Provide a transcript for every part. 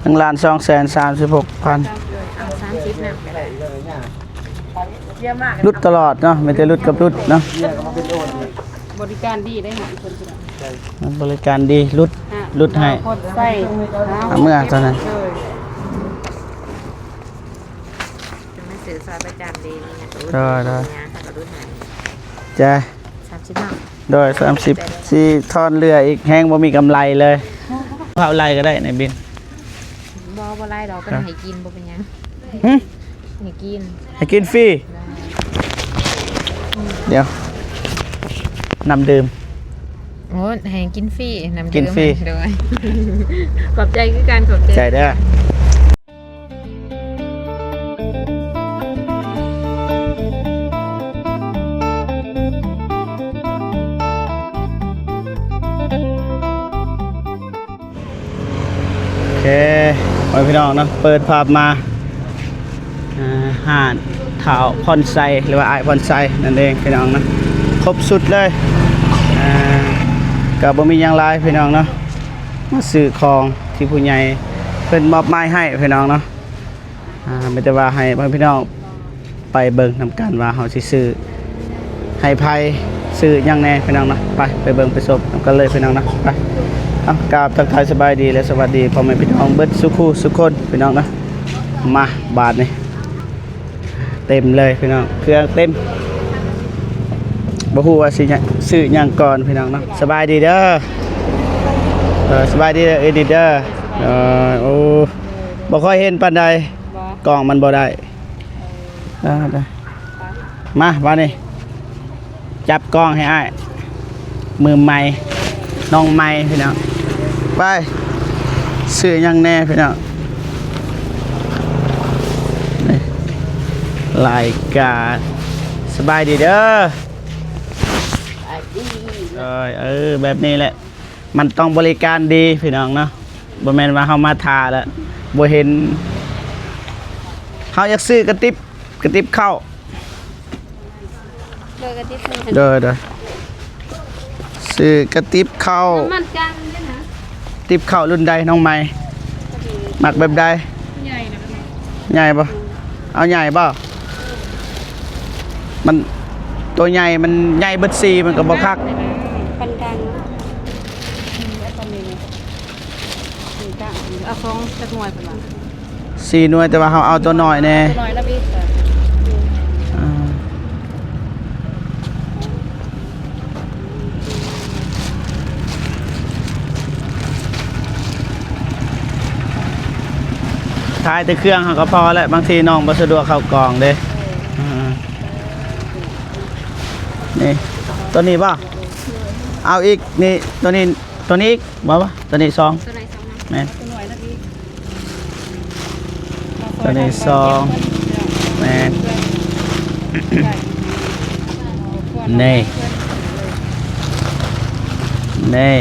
ໜຶ່ງລ້ານສອງແສນສາມສິບຫົກພັນ. ເອົາສາມສິບນະ. ຫຼຸດຕະຫຼອດເນາະ, ມີແຕ່ຫຼຸດກັບຫຼຸດເນາະ. ບໍລິການດີໄດ້ຫາເພິ່ນ ບໍລິການດີ, ຫຼຸດ ຫຼຸດໃຫ້ ເອົາເມືອເທົ່ານັ້ນ. ມາຊື້ຊອຍປະຈຳເດ. ໂດຍ ໂດຍ ຈ້າ. ສາມສິບເນາະ. ໂດຍ ສາມສິບ ຊິທອນເຫຼືອອີກ ແຮງບໍ່ມີກຳໄລເລີຍ. ເຜົາໄລ່ກໍໄດ້ໃນບິນ. ບໍ່ ບໍ່ໄລ່ດອກ, ກໍໃຫ້ກິນ ບໍ່ເປັນຫຍັງ. ຫຶ? ໃຫ້ກິນ ໃຫ້ກິນຟຣີ. ດຽວ ນ້ຳດື່ມ. ໂອ້ ໃຫ້ກິນຟຣີ ນ້ຳດື່ມ ກິນຟຣີ. ໂດຍ ຂອບໃຈຄືກັນ, ຂອບໃຈ ໃຈເດີ. ໂອເຄ ພໍ່ແມ່ພີ່ນ້ອງເນາະ, ເປີດພາບມາ ອ່າ ຮ້ານທ້າວພອນໄຊ ຫຼືວ່າອ້າຍພອນໄຊນັ້ນເອງພີ່ນ້ອງເນາະ, ຄົບຊຸດເລີຍ. ອ່າ ກໍບໍ່ມີຫຍັງຫຼາຍພີ່ນ້ອງເນາະ, ມາຊື້ຂອງທີ່ຜູ້ໃຫຍ່ເພິ່ນມອບໝາຍໃຫ້ພີ່ນ້ອງເນາະ. ອ່າ ມີແຕ່ວ່າໃຫ້ພໍ່ແມ່ພີ່ນ້ອງໄປເບິ່ງນຳກັນວ່າເຮົາຊິຊື້ໃຫ້ໃຜ ຊື້ຫຍັງແດ່ພີ່ນ້ອງເນາະ. ໄປ ໄປເບິ່ງໄປຊົມນຳກັນເລີຍພີ່ນ້ອງເນາະ. ໄປ ເອົາ ກາບທັກທາຍສະບາຍດີ ແລະ ສະຫວັດດີພໍ່ແມ່ພີ່ນ້ອງເບິດສູ່ຄູ່ສູ່ຄົນພີ່ນ້ອງເນາະ. ມາ ບາດນີ້ ເຕັມເລີຍພີ່ນ້ອງ, ເຄື່ອງເຕັມ, ບໍ່ຮູ້ວ່າຊິຫຍັງ ຊື້ຫຍັງກ່ອນພີ່ນ້ອງເນາະ. ສະບາຍດີເດີ. ເອີ ສະບາຍດີເດີ ເອີ ເດີ. ເອີ ໂອ້ ບໍ່ຄ່ອຍເຫັນປານໃດ, ກ້ອງມັນບໍ່ໄດ້. ເອີ ໄດ້. ມາ ບາດນີ້ ຈັບກ້ອງໃຫ້ອ້າຍ ມືໃໝ່ ນ້ອງໃໝ່ພີ່ນ້ອງ. ໄປ ຊື້ຫຍັງແດ່ພີ່ນ້ອງ? ນີ້ ລາຍການ. ສະບາຍດີເດີ. ສະບາຍດີ. ເອີ ເອີ ແບບນີ້ແຫຼະ ມັນຕ້ອງບໍລິການດີພີ່ນ້ອງເນາະ, ບໍ່ແມ່ນວ່າເຮົາມາຖ້າແລ້ວບໍ່ເຫັນ. ເຮົາຢາກຊື້ກະຕິບ ກະຕິບເຂົ້າ. ໂດຍ ກະຕິບເຂົ້າ. ໂດຍ ໂດຍ ຊື້ກະຕິບເຂົ້າ. ນ້ຳມັນຈັນເດ້ນະ. ຕິບເຂົ້າລຸ້ນໃດນ້ອງໃໝ່? ພໍດີ. ມັກແບບໃດ? ໃຫຍ່ນະ. ໃຫຍ່ບໍ່? ເອົາໃຫຍ່ບໍ່? ມັນ ໂຕໃຫຍ່ ມັນໃຫຍ່ເບິດສີ ມັນກໍບໍ່ຄັກ. ປານກາງ. ເອົາສອງຈັກໜ່ວຍເພິ່ນວ່າ. ສີ່ໜ່ວຍ ແຕ່ວ່າເຮົາເອົາຕົວນ້ອຍແດ່. ຕົວນ້ອຍນຳອີກ. ອ່າ ຂາຍແຕ່ເຄື່ອງເຮົາກໍພໍແລ້ວ, ບາງທີນ້ອງບໍ່ສະດວກເຂົ້າກອງເດ້. ອ່າ ນີ້ ຕົວນີ້ບໍ່? ເອົາອີກ ນີ້ ຕົວນີ້ ຕົວນີ້ອີກບໍ່ວະ? ຕົວນີ້ສອງ. ຕົວໃດສອງນະ? ແມ່ນ ຕົວນ້ອຍນຳອີກ. ຕົວນີ້ສອງ. ແມ່ນ ນີ້ ນີ້.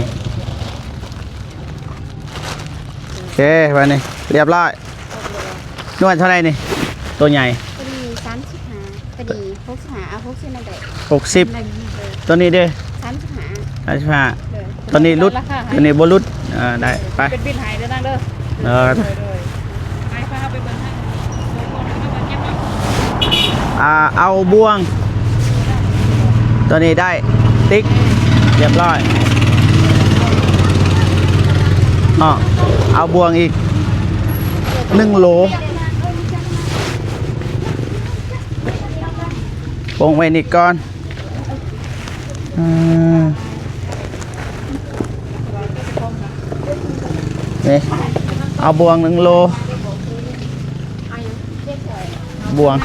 ໂອເຄ ບາດນີ້ລຽບຮ້ອຍ. ໜ່ວຍເທົ່າໃດນີ້? ຕົວໃຫຍ່ ຕົວນີ້ສາມສິບຫ້າ. ກະດີ ຫົກສິບຫ້າ ເອົາຫົກສິບນັ້ນໄດ້. ຫົກສິບ. ໂຕນີ້ເດ້? ສາມສິບຫ້າ. ສາມສິບຫ້າ. ໂຕນີ້ຫຼຸດ ໂຕນີ້ບໍ່ຫຼຸດ. ເອີ ໄດ້ ໄປ ເປັນບິນໃຫ້ເດີນາງເດີ. ເອີ ໂດຍ ໂດຍ ໄປ ພາເຮົາໄປເບິ່ງໃຫ້. ອ່າ ເອົາບ່ວງ ໂຕນີ້ໄດ້ ຕິກ ລຽບຮ້ອຍເນາະ. ເອົາບ່ວງອີກໜຶ່ງໂລ. ປົງໄວ້ນີ້ກ່ອນ. ອືມ ນີ້ ເອົາບ່ວງໜຶ່ງໂລ. ບ່ວງ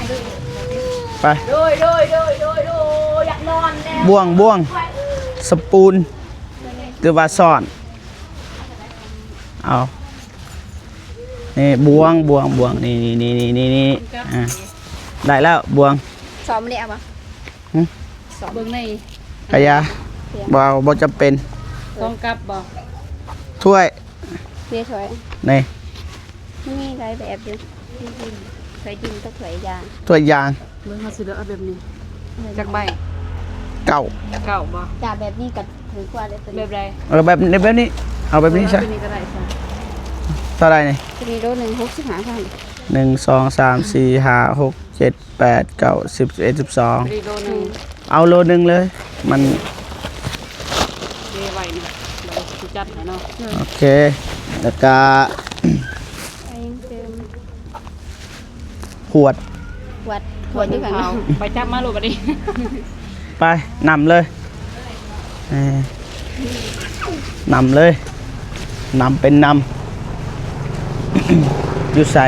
ໄປ ບ່ວງ ບ່ວງ ສະປູນ ຫຼືວ່າຊ້ອນ. ເອົາ ນີ້ ບ່ວງ ບ່ວງ ບ່ວງ ນີ້ ນີ້ ນີ້ ນີ້ ນີ້ ອ່າ ໄດ້ແລ້ວ ບ່ວງ. ຊ້ອນນີ້ເອົາບໍ່? ຫຶ? ຊ້ອນ ເບິ່ງໃນ ອາຢາ ບໍ່ເອົາ ບໍ່ຈຳເປັນ. ສອງກັບບໍ່? ຖ້ວຍ ເດ ຖ້ວຍ ນີ້ ມັນມີຫຼາຍແບບຢູ່. ຖ້ວຍດິນກັບຖ້ວຍຢາງ. ຖ້ວຍຢາງ. ເບິ່ງ ເຮົາຊິເລືອກເອົາແບບນີ້. ຈັກໃບ? ເກົ້າ. ເກົ້າບໍ່? ຈ້າ ແບບນີ້ກໍຖືກກວ່າເດ້. ແບບໃດ? ເອີ ແບບ ແບບນີ້ ເອົາແບບນີ້ຊະ. ເອີ ແບບນີ້ກໍໄດ້ຊະ. ເທົ່າໃດນີ້? ຕົວນີ້ໂລໜຶ່ງ ຫົກສິບຫ້າພັນ. ໜຶ່ງ ສອງ ສາມ ສີ່ ຫ້າ ຫົກ ເຈັດ ແປດ ເກົ້າ ສິບ ສິບເອັດ ສິບສອງ ໂລໜຶ່ງ. ເອົາໂລໜຶ່ງເລີຍ ມັນເກໄວ້ນີ້ ໄວ້ຊິຈັດໃຫ້ເນາະ. ໂອເຄ ແລ້ວກະ ໄປຫຍັງຕື່ມ? ຂວດ ຂວດ ຂວດຢູ່ຂ້າງໜ້າ. ໄປຈັບມາໂລດບັດນີ້. ໄປ ນຳເລີຍ ເອີ ນຳເລີຍ ນຳເປັນນຳ. ຢູ່ໃສ?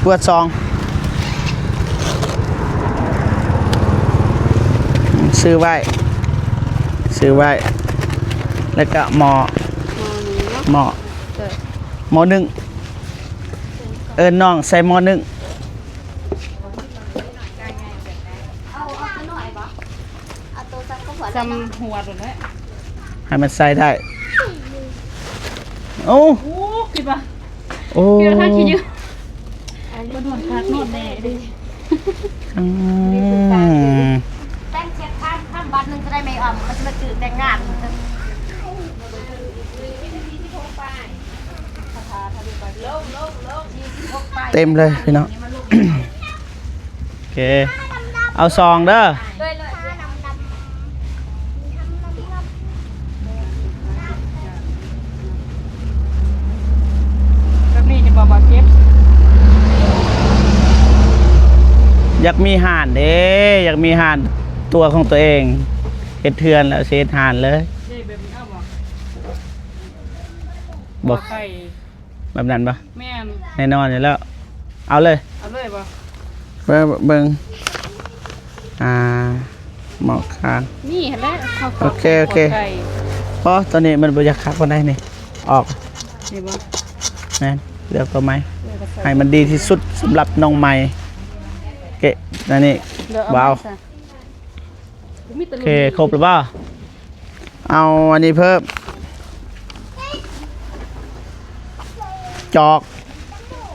ຂວດສອງ ຊື້ໄວ້ ຊື້ໄວ້ ແລ້ວກະໝໍ້ ໝໍ້ໜຶ່ງເນາະ ໝໍ້ ເອີ ໝໍ້ໜຶ້ງ ເອີ້ນນ້ອງໃສ່ໝໍ້ໜຶ້ງ. ເອົາ ເອົາຕົວນ້ອຍບໍ່? ເອົາຕົວສ່ຳຂວດ ສ່ຳຂວດໂລດແຫຼະ ໃຫ້ມັນໃສ່ໄດ້. ໂອ້ ໂອ້ ຄິດວ່າ ໂອ້ ຄິດວ່າທາງຂີ້ເຫຍື້ອ ບໍ່ນອນຄັກນອນແນ່ເດ້. ອືມ ແຕ່ງເຊັດຂ້າມ ຂ້າມບາດໜຶ່ງຈະໄດ້ແມ່ອຳ ມັນຊິມາຈື່ແຕ່ງງານ. ເຕັມເລີຍພີ່ນ້ອງ. ໂອເຄ ເອົາສອງເດີ. ແບບນີ້ຈະບໍ່ບາດເຈັບ. ຢາກມີຮ້ານເດ້ ຢາກມີຮ້ານຕົວຂອງຕົວເອງ ເຮັດເຮືອນແລ້ວຊິເຮັດຮ້ານເລີຍ. ເດ້ ແບບນີ້ເອົາບໍ່? ບໍ່ ໄຂ່ ແບບນັ້ນບໍ່? ແມ່ນ ແນ່ນອນຢູ່ແລ້ວ ເອົາເລີຍ ເອົາເລີຍບໍ່? ເບິ່ງ ເບິ່ງ ອ່າ ໝໍ້ຄາງ ນີ້ຫັ້ນແຫຼະ. ໂອເຄ ໂອເຄ ພໍ ຕອນນີ້ມັນບໍ່ຢາກຄັກປານໃດນີ້ ອອກ ນີ້ບໍ່? ແມ່ນ ເລືອກຕົວໃໝ່ ເອີ ໃຫ້ມັນດີທີ່ສຸດສຳລັບນ້ອງໃໝ່. ເກະ ອັນນີ້ ເລືອກເອົາ ບໍ່ເອົາ ໃໝ່ຊະ. ໂອເຄ ຄົບແລ້ວບໍ່? ເອົາອັນນີ້ເພີ່ມ ຈອກ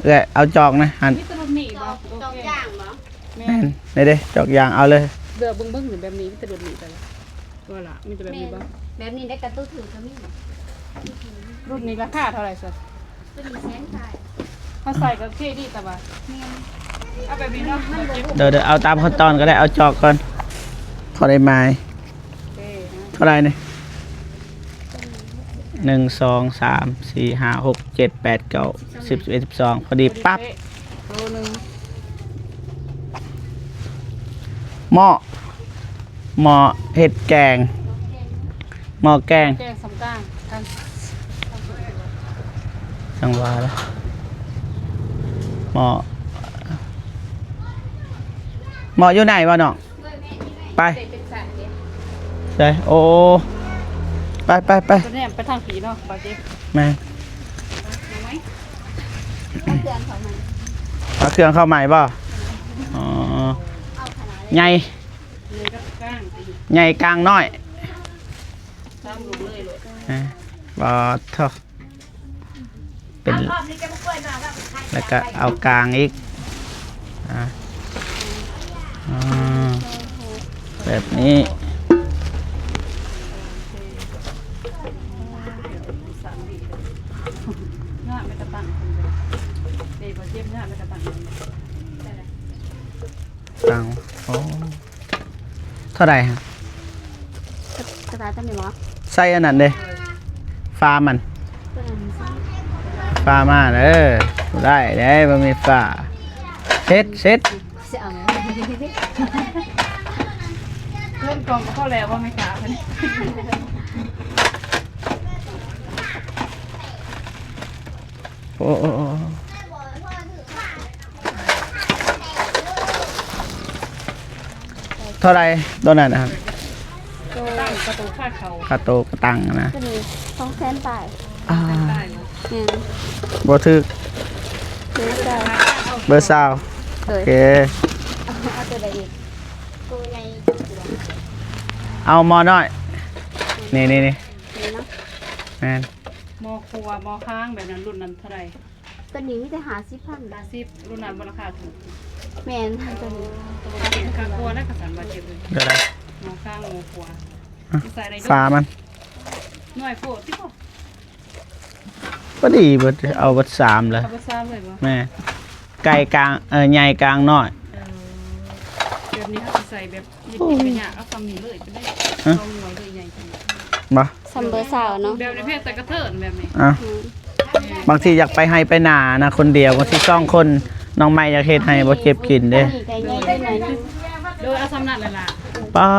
ເອື້ອຍ ເອົາຈອກນະຫັ້ນ. ມີແຕ່ລຸ້ນນີ້ບໍ່? ຈອກ ຈອກຢາງບໍ່? ແມ່ນ ນີ້ເດ້ ຈອກຢາງ ເອົາເລີຍ. ເລືອກເບິ່ງໆ ແບບນີ້ມີແຕ່ລຸ້ນນີ້ ແຕ່ວ່າ ວ່າລະ ມີແຕ່ແບບນີ້ບໍ່? ແມ່ນ ແບບນີ້ໄດ້ ກະຕູ້ຖືກະມີ. ລຸ້ນນີ້ລາຄາເທົ່າໃດຊັ້ນ? ຕົວນີ້ແສນປາຍ ເຮົາໃສ່ກໍໂອເຄດີ ແຕ່ວ່າ ແມ່ນ ເອົາແບບນີ້ເນາະ. ເດີ ເດີ ເອົາຕາມຂັ້ນຕອນກໍໄດ້ ເອົາຈອກກ່ອນ ພໍໄດ້ໝາຍ. ໂອເຄ ເທົ່າໃດນີ້? ໜຶ່ງ ສອງ ສາມ ສີ່ ຫ້າ ຫົກ ເຈັດ ແປດ ເກົ້າ ສິບ ສິບເອັດ ສິບສອງ ພໍດີປັບ. ໂລໜຶ່ງ ໝໍ້ ໝໍ້ເຮັດແກງ ໝໍ້ແກງ ແກງສຳກາງ ຈັ່ງວ່າລະ ໝໍ້ ໝໍ້ຢູ່ໃນບໍ່ນ້ອງ? ໄປ ໃສ່ ໂອ້ ໄປ ໄປ ໄປ ຕົວນີ້ໄປທາງຜີເນາະ ບາດເຈັບ. ແມ່ນ ເອົາເຄື່ອງເຂົ້າໃໝ່ ເອົາເຄື່ອງເຂົ້າໃໝ່ບໍ່? ອໍ ໃຫຍ່ ໃຫຍ່ກາງນ້ອຍ ເອີ ບໍ່ເທາະ ເປັນ ແລ້ວກໍເອົາກາງອີກ ອ່າ ອ່າ ແບບນີ້ ຕັ້ງ ໂອ້ ເທົ່າໃດ? ສະ ສະຕາຍຕົວນີ້ບໍ່? ໃສ່ອັນນັ້ນເດ້ ຝາມັນ ຕົວນັ້ນໃສ່ ຝາມາເດີ ບໍ່ໄດ້ເດ້ ບໍ່ມີຝາ ເຊັດ ເຊັດ ຊິເອົາແມ່ນ ເຄື່ອງກອງກໍພໍແລ້ວບໍ່ແມ່ນກາເພິ່ນ. ໂອ້ ໂອ້ ໂອ້ ເທົ່າໃດໂຕນັ້ນນະ? ໂຕ ກະໂຕຄ່າເຂົ້າ ກະໂຕກະຕັງນະ ໂຕນີ້ສອງແສນປາຍ. ອ່າ ແມ່ນ ບໍ່ຖືກ ເບີຊາວ ເບີຊາວ ໂດຍ ໂອເຄ ເອົາໂຕໃດອີກ? ໂຕໃຫຍ່ ເອົາໝໍ້ນ້ອຍ ນີ້ ນີ້ ນີ້ ນີ້ເນາະ ແມ່ນ ໝໍ້ຄົວ ໝໍ້ຄາງ ແບບນັ້ນ ລຸ້ນນັ້ນເທົ່າໃດ? ຕົວນີ້ມີແຕ່ຫ້າສິບພັນ. ຫ້າສິບ ລຸ້ນນັ້ນບໍ່ລາຄາຖືກ? ແມ່ນ ຕົວນີ້ ໂຕນີ້ເປັນຄາຄົວນະ ກະສັນວ່າເຈັບເລີຍ ເດີ ໝໍ້ຄາງ ໝໍ້ຄົວ ອ່ະ ໃສ່ໄດ້ ຝາມັນ ໜ້ອຍໂພດຕິບໍ່? ພໍດີເບິດ ເອົາເບິດສາມເລີຍ. ເອົາເບິດສາມເລີຍບໍ່? ແມ່ນ. ໄກ່ກາງ ເອີ ໃຫຍ່ກາງນ້ອຍ. ເອີ ແບບນີ້ເຮົາຊິໃສ່ແບບ ເຮັດກິນກໍຍາກ ເອົາສ່ຳນີ້ເລີຍກໍໄດ້. ຮະ? ສອງໜ່ວຍເລີຍ ໃຫຍ່ຂະໜາດ. ບໍ່? ສ່ຳເບີຊາວເນາະ. ແບບນີ້ເພດແຕ່ກະເທີນແບບນີ້. ອ້າວ. ອືມ. ບາງທີຢາກໄປໄຮ່ໄປນານະ ຄົນດຽວ ບາງທີສອງຄົນ ນ້ອງໃໝ່ຢາກເຮັດໃຫ້ບໍ່ເຈັບກິນເດ້. ໂດຍ ເອົາສ່ຳນັ້ນແຫຼະລະ. ປ້າ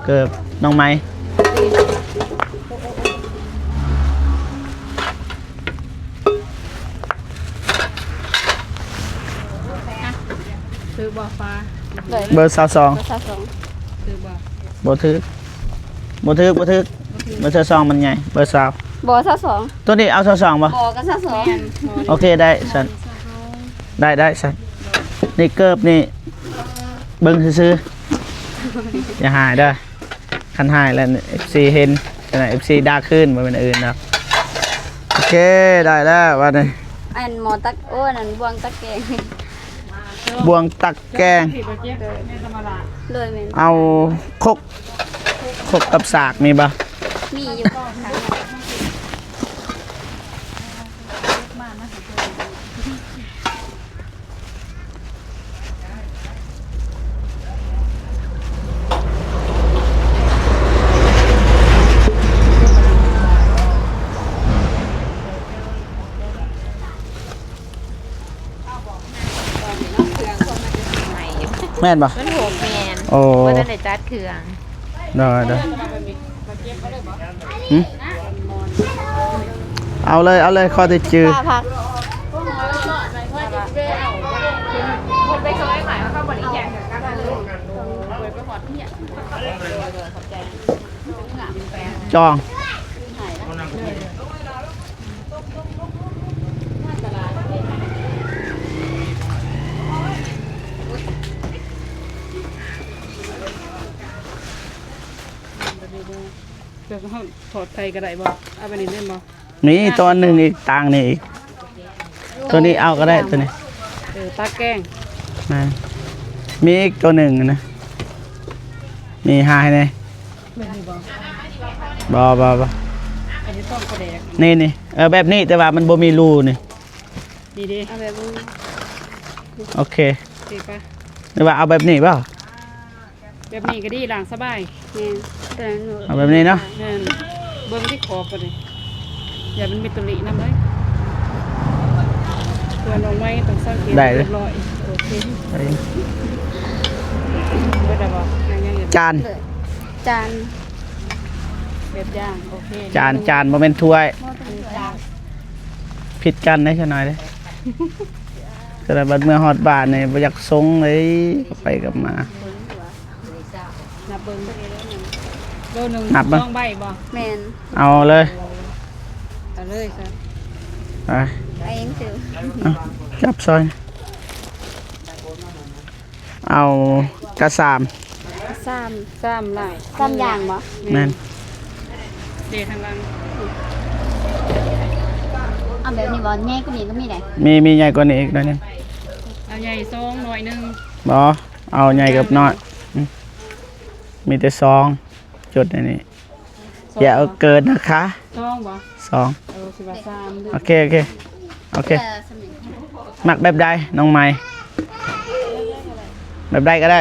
ເກີບນ້ອງໃໝ່. ຖືກບໍ່ຟ້າ? ເບີຊາວສອງ. ເບີຊາວສອງ. ຖືກບໍ່? ບໍ່ຖືກ ບໍ່ຖືກ ບໍ່ຖືກ. ເບີຊາວສອງມັນໃຫຍ່ ເບີຊາວ. ບໍ່ ຊາວສອງ. ໂຕນີ້ເອົາຊາວສອງບໍ່? ບໍ່ ກໍຊາວສອງ. ແມ່ນ. ໂອເຄ ໄດ້ຊັ້ນ. ໄດ້ ໄດ້ຊັ້ນ. ນີ້ເກີບນີ້ ເບິ່ງຊື່ໆ ຢ່າຫາຍເດີ. ຄັນຫາຍແລ້ວ ເອັຟຊີ ເຫັນ ເອັຟຊີ ດ່າຄືນ ບໍ່ແມ່ນອື່ນດອກ. ໂອເຄ ໄດ້ແລ້ວບາດນີ້. ອັນໝໍຕັກ ໂອ້ ອັນນັ້ນບ່ວງຕັກແກງ. ບ່ວງຕັກແກງ. ໂດຍ ແມ່ນ. ເອົາຄົກ ຄົກກັບສາກມີບໍ່? ມີຢູ່. ແມ່ນບໍ່? ມັນຫົກ. ແມ່ນ. ໂອ້ ບໍ່ທັນໄດ້ຈັດເຄື່ອງ. ໄດ້ ໄດ້. ຫຶ? ເອົາເລີຍ ເອົາເລີຍ ຂໍແຕ່ຈື່. ຈອງ. ແບບເຮົາທອດໄຂ່ກໍໄດ້ບໍ່? ເອົາໄປນີ້ແມ່ນບໍ່? ນີ້ ຕາງໜຶ່ງອີກ ຕາງນີ້ອີກ. ໂຕນີ້ເອົາກໍໄດ້ ໂຕນີ້. ເອີ ຕາແກງ. ແມ່ນ. ມີອີກໂຕໜຶ່ງນະ. ນີ້ ຫາໃຫ້ແດ່. ແມ່ນນີ້ບໍ່? ບໍ່ ບໍ່ ບໍ່. ອັນນີ້ຕ້ອງປາແດກ. ນີ້ ນີ້ ເອີ ແບບນີ້ ແຕ່ວ່າມັນບໍ່ມີຮູນີ້. ນີ້ເດ້. ເອົາແບບນີ້. ໂອເຄ. ໂອເຄປະ? ຫຼືວ່າເອົາແບບນີ້ບໍ່? ແບບນີ້ກໍດີ ລ້າງສະບາຍ. ແມ່ນ. ເອົາແບບນີ້ເນາະ. ແມ່ນ. ເບິ່ງທີ່ຂອບກໍໄດ້ ຢ່າມັນມີຕົວລີ້ນຳເລີຍ. ເພື່ອນ້ອງໃໝ່ຕ້ອງສັງເກດ ໄດ້ເລີຍ ຮຽບຮ້ອຍ. ໂອເຄ. ໄດ້. ເບິດແລ້ວບໍ່? ຍັງ ຍັງຢູ່. ຈານ. ເລີຍ ຈານ. ແບບຢ່າງ. ໂອເຄ. ຈານ ຈານ ບໍ່ແມ່ນຖ້ວຍ. ຜິດກັນເດ້ ຊະໜ້ອຍເດ້. ແຕ່ລະບັດເມື່ອຮອດບ້ານນີ້ບໍ່ຢາກສົ່ງເລີຍ ກັບໄປກັບມາ. ນັບເບິ່ງ ໂລໜຶ່ງ ນັບເບິ່ງ ສອງໃບບໍ່? ແມ່ນ. ເອົາເລີຍ ເອົາເລີຍຊະ. ໄປ ໄປເອງຊື່. ເອົາ ຈັບຊອຍ. ເອົາກະສາມ. ກະສາມ. ສາມຫຼາຍ ສາມຢ່າງບໍ່? ແມ່ນ. ເດ ທາງຫຼັງ. ເອົາແບບນີ້ບໍ່? ໃຫຍ່ກວ່ານີ້ກໍມີໄດ໋. ມີ ມີໃຫຍ່ກວ່ານີ້ອີກໜ້ອຍໜຶ່ງ. ເອົາໃຫຍ່ສອງ ນ້ອຍໜຶ່ງ. ບໍ່ ເອົາໃຫຍ່ກັບນ້ອຍ. ອືມ ມີແຕ່ສອງ ຈົດໃນນີ້. ສອງ ຢ່າເອົາເກີນນະຄະ. ສອງບໍ່? ສອງ. ເອີ ຊິວ່າສາມ. ໂອເຄ ໂອເຄ ໂອເຄ. ມັກແບບໃດນ້ອງໃໝ່? ແບບໃດກໍໄດ້.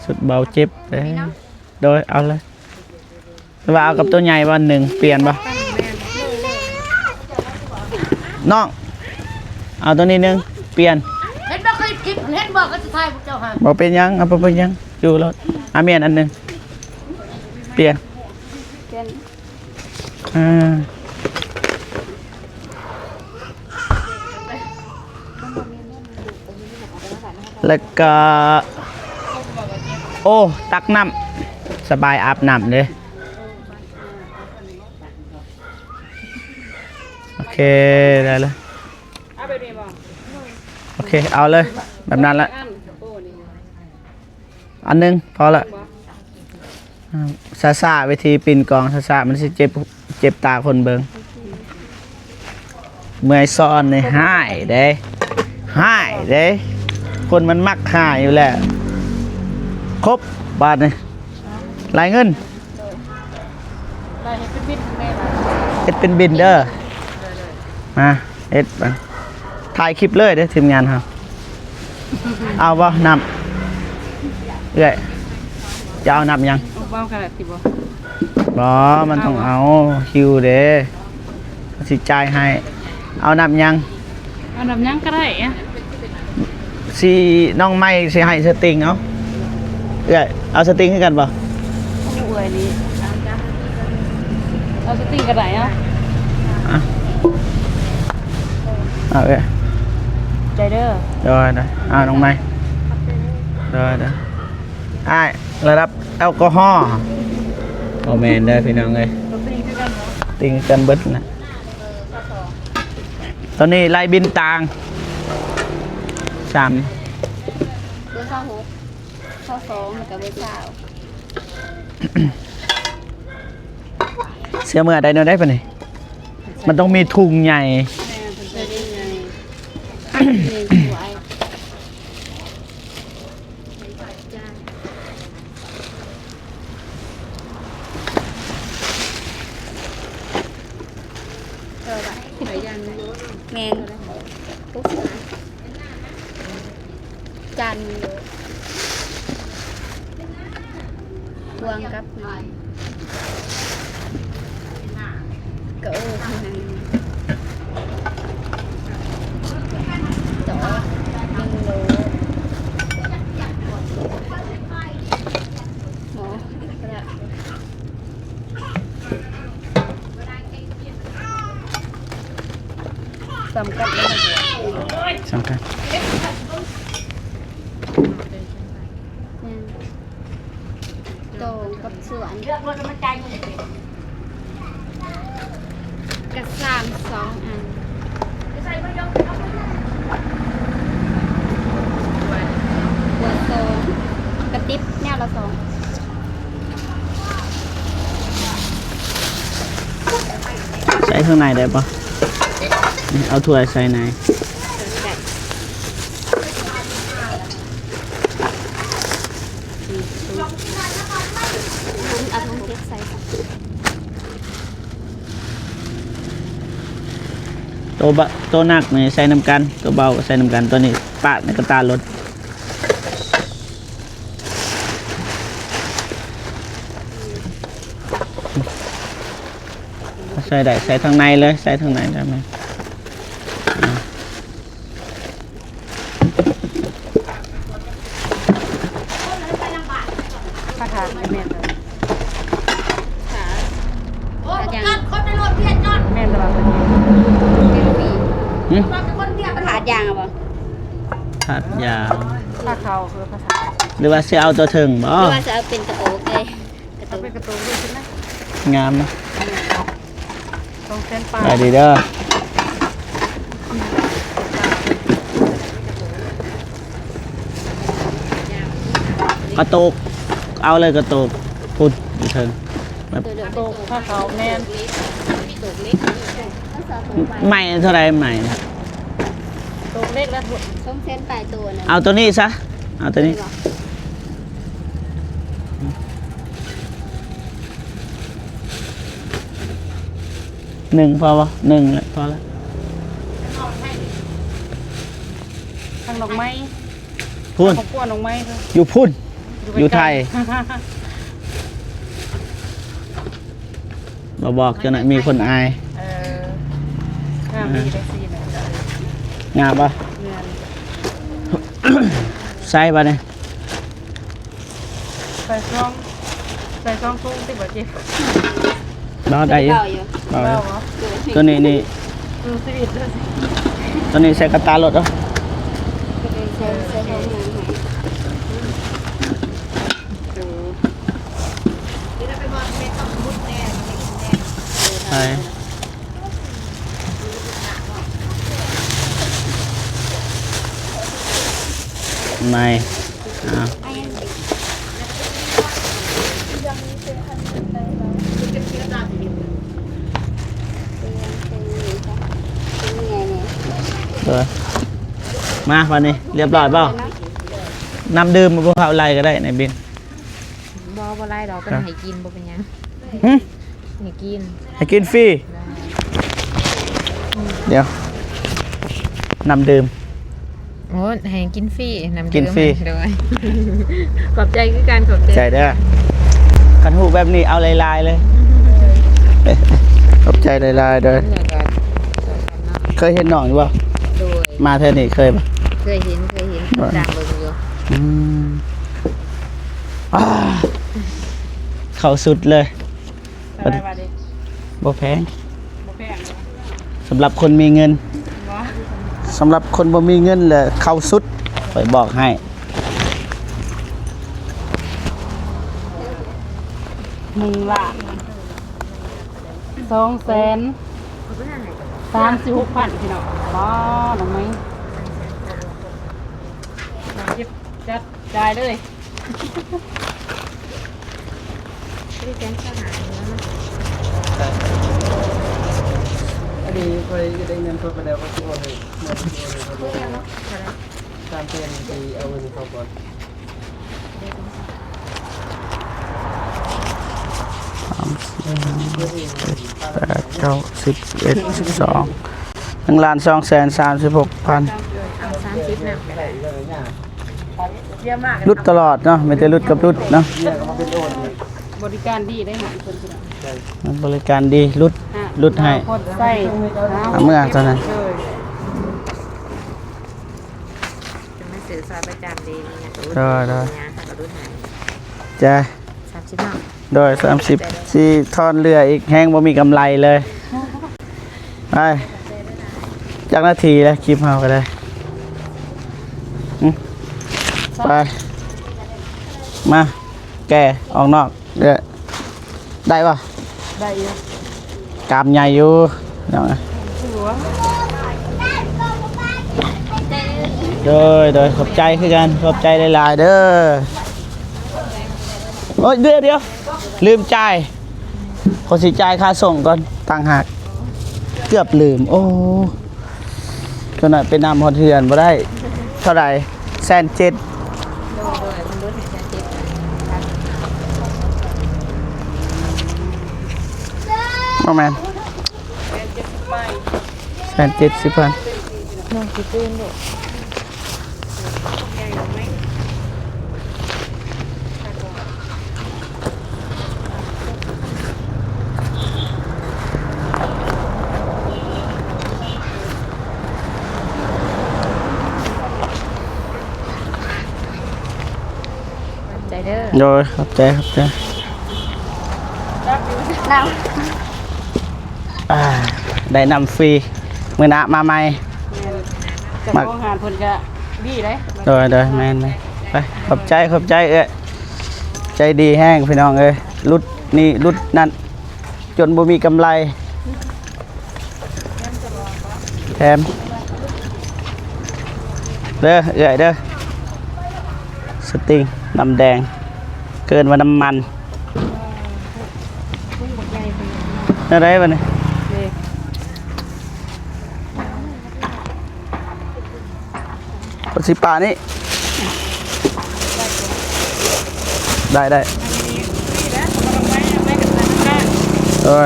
ສຸດເບົາເຈັບເດ້. ໂດຍ ເອົາເລີຍ. ຫຼືວ່າເອົາກັບໂຕໃຫຍ່ບໍ່? ໜຶ່ງ ປ່ຽນບໍ່? ນ້ອງ ເອົາໂຕນີ້ໜຶ່ງ ປ່ຽນ. ເຫັນບໍ່? ເຫັນບໍ່? ກໍຊິຖ່າຍພວກເຈົ້າຫາ. ບໍ່ເປັນຫຍັງ ເອົາ ບໍ່ເປັນຫຍັງ ຢູ່ໂລດ. ອາ ປ່ຽນອັນໜຶ່ງ ປ່ຽນ. ປ່ຽນ. ອ່າ ແລ້ວກໍ ໂອ້ ຕັກນ້ຳ ສະບາຍອາບນ້ຳເດ້. ໂອເຄ ໄດ້ເລີຍ. ເອົາແບບນີ້ບໍ່? ໂອເຄ ເອົາເລີຍ ແບບນັ້ນລະ. ອັນ ໂອ້ ນີ້ ອັນໜຶ່ງພໍລະ. ຊ້າໆ ວິທີປິ່ນກອງຊ້າໆ ມັນຊິເຈັບ ເຈັບຕາຄົນເບິ່ງ. ເມື່ອຍຊ້ອນນີ້ຮ້າຍເດ້ ຮ້າຍເດ້. ຄົນມັນມັກຮ້າຍຢູ່ແລ້ວ. ຄົບ ບາດນີ້ ລາຍເງິນ. ເຮັດເປັນບິນເດີ ມາເຮັດ ຖ່າຍຄລິບເລີຍເດີທີມງານເຮົາ. ເອົາບໍ່ນ້ຳ ເອື້ອຍ ຈະເອົານ້ຳຫຍັງ? ເອົາເວົ້າກັນລະຕິບໍ່? ບໍ່ ມັນຕ້ອງເອົາ ເອົາບໍ່? ຫິວເດ້ ຊິຈ່າຍໃຫ້. ເອົານ້ຳຫຍັງ? ເອົານ້ຳຫຍັງກໍໄດ້ອະ. ຊິ ນ້ອງໃໝ່ຊິໃຫ້ສະຕິງເອົາ. ເອື້ອຍ ເອົາສະຕິງຄືກັນບໍ່? ໂອ້ ເອື້ອຍນີ້ ເອົາສະຕິງກໍໄດ້ເອົາ. ອ່ະ ເອົາເອື້ອຍ ໃຈເດີ. ໂດຍໆ ເອົານ້ອງໃໝ່ ໂດຍໆ. ອ້າຍ ລະດັບແອລກໍຮໍ ບໍ່ແມ່ນເດີພີ່ນ້ອງເອີຍ ຕິງຄືກັນເບິດນະ. ຕອນນີ້ໄລ່ບິນຕາງ ສາມ ເບີຊາວຫົກ ຊາວສອງ ແລ້ວກໍເບີຊາວ. ເສຍເມື່ອໃດແນວໃດປານນີ້ ມັນຕ້ອງມີທຸງໃຫຍ່. ແມ່ນ ເພິ່ນໃສ່ໄດ້ໃຫຍ່ ແມ່ນ ຫົກສິບ ຈານໜຶ່ງໂລ ບວກກັບກະໂອກ ໜຶ່ງໂລ ໝໍ ສ່ຳກັນ ສ່ຳກັນ ແມ່ນ ໂຕກັບສ່ວນ ເລືອກລົດແລ້ວມັນຈ່າຍເງິນເປັນ ກະຊາມສອງອັນ ຫົວສອງ ກະຕິບແນວລະສອງ. ໃສ່ຂ້າງໃນໄດ້ບໍ່? ເອົາຖ້ວຍໃສ່ໃນ. ເອົາຖົງເກັບໃສ່. ໂຕບະ ໂຕໜັກນີ້ໃສ່ນຳກັນ ໂຕເບົາກໍໃສ່ນຳກັນ ໂຕນີ້ປະໃນກະຕ່າລົດ. ໃສ່ໄດ້ ໃສ່ທາງໃນເລີຍ ໃສ່ທາງໃນໄດ້ແມ່ນ. ອ່າ ພາຖາດແມ່ນບໍ່? ພາດຢາງ ແມ່ນແຕ່ວ່າເພິ່ນ ຫຶ? ພາດຢາງບໍ່? ພາດຢາງ ພາດເຂົ້າຄືພາສາ ຫຼືວ່າຊິເອົາຕົວເທິງບໍ່? ຫຼືວ່າຊິເອົາເປັນກະໂຕກເລີຍ? ເອົາເປັນກະໂຕກເລີຍ ງາມນະ. ສອງແສນປາຍ ໄປດີເດີ. ກະໂຕກ ເອົາເລີຍກະໂຕກ ພຸ້ນຢູ່ເທິງ ແບບ ໂຕກຜ້າຂາວ ແມ່ນ ໄມ້ເທົ່າໃດໄມ້? ໂຕກເລັກລະ ສອງແສນປາຍໂຕນະ. ເອົາໂຕນີ້ຊະ ເອົາໂຕນີ້ ໂຕນີ້ບໍ່? ໜຶ່ງພໍບໍ່? ໜຶ່ງແຫຼະ ພໍລະ. ທາງດອກໄມ້ ພຸ້ນ ຄອບຄົວດອກໄມ້ ຢູ່ພຸ້ນ ຢູ່ໄທ ບໍ່ບອກເຈົ້າໜ້າ ມີຄົນອາຍ. ເອີ ງາມດີເດ້ ສີນະ ງາມບໍ່? ແມ່ນ ໃສ່ບາດນີ້. ໃສ່ຊ່ອງ ໃສ່ຊ່ອງໂຄ້ງຕິບໍ່ເຈັບ? ເນາະ ໄດ້ຢູ່ ເບົາຢູ່ ເບົາຢູ່ ເບົາບໍ່? ໂຕນີ້ນີ້ ສູ້ຊີວິດເລີຍ ໂຕນີ້ໃສ່ກະຕ່າລົດເອົາ ໃສ່ ໃສ່ຊ່ອງນັ້ນໃຫ້ ເອີ ໃສ່ ໃໝ່ ອ້າວ ເອີ ມາບາດນີ້ ຮຽບຮ້ອຍບໍ່? ນ້ຳດື່ມບໍ່ເອົາໄລ່ກໍໄດ້ໃນບິນ. ບໍ່ ບໍ່ໄລ່ດອກ ເພິ່ນໃຫ້ກິນ ບໍ່ເປັນຫຍັງ. ຫຶ? ໃຫ້ກິນ ໃຫ້ກິນຟຣີ. ດຽວ ນ້ຳດື່ມ. ໂອ້ ໃຫ້ກິນຟຣີ ນ້ຳດື່ມ ກິນຟຣີ. ໂດຍ ຂອບໃຈຄືກັນ ຂອບໃຈ ໃຈເດີ. ຄັນຮູ້ແບບນີ້ເອົາຫຼາຍໆເລີຍ. ຂອບໃຈຫຼາຍໆເດີ. ເຄີຍເຫັນນ້ອງຢູ່ບໍ່? ໂດຍ ມາເທື່ອນີ້ເຄີຍບໍ່? ເຄີຍເຫັນ ເຄີຍເຫັນ ຕິດຕາມເບິ່ງຢູ່. ອືມ ອ້າ ເຂົ້າສຸດເລີຍ. ເທົ່າໃດບາດນີ້? ບໍ່ແພງ ບໍ່ແພງເນາະ ສຳລັບຄົນມີເງິນ. ບໍ່ ສຳລັບຄົນບໍ່ມີເງິນແຫຼະເຂົ້າສຸດ ຂ້ອຍບອກໃຫ້. ໜຶ່ງລ້ານສອງແສນສາມສິບຫົກພັນ ພີ່ນ້ອງ. ວ້າ ນ້ອງໃໝ່ ເກັບຈັດຈ່າຍເລີຍ. ອັນນີ້ຂ້ອຍໄດ້ເງິນເຂົ້າໄປແລ້ວ ຂ້ອຍຊິໂອນໃຫ້ ແມ່ນຊິໂອນໃຫ້ເຂົາເລີຍ. ສາມແສນ ຊິເອົາເງິນໃຫ້ເຂົາກ່ອນ. ສາມ ສີ່ ຫ້າ ຫົກ ເຈັດ ແປດ ເກົ້າ ສິບ ສິບເອັດ ສິບສອງ ໜຶ່ງລ້ານສອງແສນສາມສິບຫົກພັນ. ເອົາສາມສິບນຳກໍໄດ້. ຫຼຸດຕະຫຼອດເນາະ ມີແຕ່ຫຼຸດກັບຫຼຸດເນາະ. ບໍລິການດີເດ້ ເພິ່ນ ບໍລິການດີ ຫຼຸດ ຫຼຸດໃຫ້ ເອົາເມືອເທົ່ານັ້ນ. ໂດຍ ໂດຍ ຈ້າ ສາມສິບເນາະ. ໂດຍ ສາມສິບ ຊິທອນເຫຼືອອີກ ແຮງບໍ່ມີກຳໄລເລີຍ. ໄປ ຈັກນາທີແລ້ວ ຄລິບເຮົາກໍໄດ້. ຫຶ ໄປ ມາ ແກ່ອອກນອກເດີ້. ໄດ້ບໍ່? ໄດ້ຢູ່ ກາມໃຫຍ່ຢູ່ ພີ່ນ້ອງ. ໂດຍ ໂດຍ ຂອບໃຈຄືກັນ ຂອບໃຈຫຼາຍໆເດີ້. ໂອ້ຍ ດຽວໆ ລືມຈ່າຍ ຂໍຊິຈ່າຍຄ່າສົ່ງກ່ອນຕ່າງຫາກ ເກືອບລືມ. ໂອ້ ຕົວນັ້ນໄປນຳຮອດເຮືອນບໍ່ໄດ້. ເທົ່າໃດ? ແສນເຈັດ. ໂດຍ ໂດຍ ເພິ່ນລົດໃຫ້ແສນເຈັດ. ບໍ່ແມ່ນ ແສນເຈັດສິບພັນ. ນ້ອງຊິຕື່ນເດ້. ຂອບໃຈເດີ້. ໂດຍ ຂອບໃຈ ຂອບໃຈ. ນ້ຳ ອ່າ ໄດ້ນ້ຳຟຣີ ມື້ໜ້າມາໃໝ່. ແມ່ນ ເຈົ້າຂອງຮ້ານເພິ່ນກະດີເດ້. ໂດຍ ໂດຍ ແມ່ນໆ ໄປ ຂອບໃຈ ຂອບໃຈເອື້ອຍ ໃຈດີແຮງພີ່ນ້ອງເອີຍ. ຫຼຸດນີ້ຫຼຸດນັ້ນ ຈົນບໍ່ມີກຳໄລ ແຖມເດີ້ເອື້ອຍເດີ້. ສະຕິງ ນ້ຳແດງ ເອີ້ນວ່ານ້ຳມັນ. ແນວໃດບັດນີ້? ເດ້ ກໍຊິປານີ້ ໄດ້ ໄດ້. ເອີ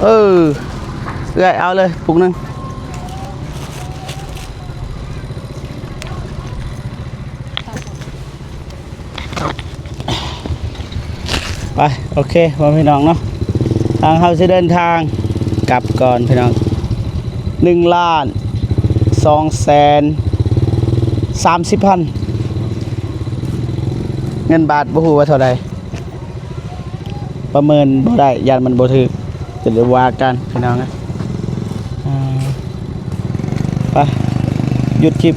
ເອີ ເອື້ອຍເອົາເລີຍປຸກໜຶ່ງ. ໄປ ໂອເຄ ພໍ່ແມ່ພີ່ນ້ອງເນາະ ທາງເຮົາຊິເດີນທາງກັບກ່ອນພີ່ນ້ອງ. ໜຶ່ງລ້ານສອງແສນສາມສິບພັນ ເງິນບາດບໍ່ຮູ້ວ່າເທົ່າໃດ ປະເມີນບໍ່ໄດ້ ຢ້ານມັນບໍ່ຖືກ ຈະໄດ້ວ່າກັນພີ່ນ້ອງເອີຍ. ອ່າ ໄປ ຢຸດຄລິບ.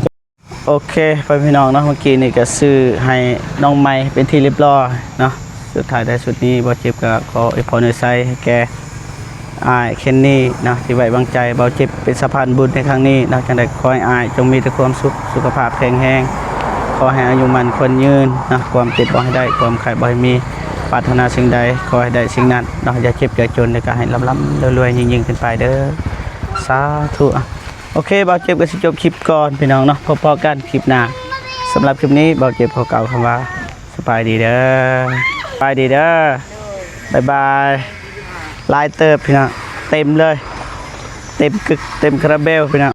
ໂອເຄ ພໍ່ແມ່ພີ່ນ້ອງເນາະ ເມື່ອກີ້ນີ້ກໍຊື້ໃຫ້ນ້ອງໃໝ່ເປັນທີ່ລຽບຮ້ອຍເນາະ. ສຸດທ້າຍທ້າຍສຸດນີ້ ບ່າວເຈັບກໍຂໍອວຍພອນອວຍໄຊໃຫ້ແກ່ອ້າຍເຄນນີເນາະ ທີ່ໄວ້ວາງໃຈບ່າວເຈັບເປັນສະພານບຸນໃນຄັ້ງນີ້ເນາະ. ຈັ່ງໃດກໍຂໍໃຫ້ອ້າຍຈົ່ງມີແຕ່ຄວາມສຸກ ສຸຂະພາບແຂງແຮງ ຂໍໃຫ້ອາຍຸໝັ້ນຂວັນຍືນເນາະ. ຄວາມເຈັບບໍ່ໃຫ້ໄດ້ ຄວາມໄຂ້ບໍ່ໃຫ້ມີ ປາດຖະໜາສິ່ງໃດຂໍໃຫ້ໄດ້ສິ່ງນັ້ນເນາະ ຢ່າເຈັບຢ່າຈົນ ແລ້ວກໍໃຫ້ລ່ຳໆລວຍໆຍິ່ງໆຂຶ້ນໄປເດີ້ ສາທຸ. ໂອເຄ ບ່າວເຈັບກໍຊິຈົບຄລິບກ່ອນພີ່ນ້ອງເນາະ ພົບພໍ້ກັນຄລິບໜ້າ. ສຳລັບຄລິບນີ້ ບ່າວເຈັບຂໍກ່າວຄຳວ່າ ສະບາຍດີເດີ້ ສະບາຍດີເດີ້ ບາຍບາຍ. ຫຼາຍເຕີບພີ່ນ້ອງ ເຕັມເລີຍ ເຕັມກຶກ ເຕັມຄາຣາເບວພີ່ນ້ອງ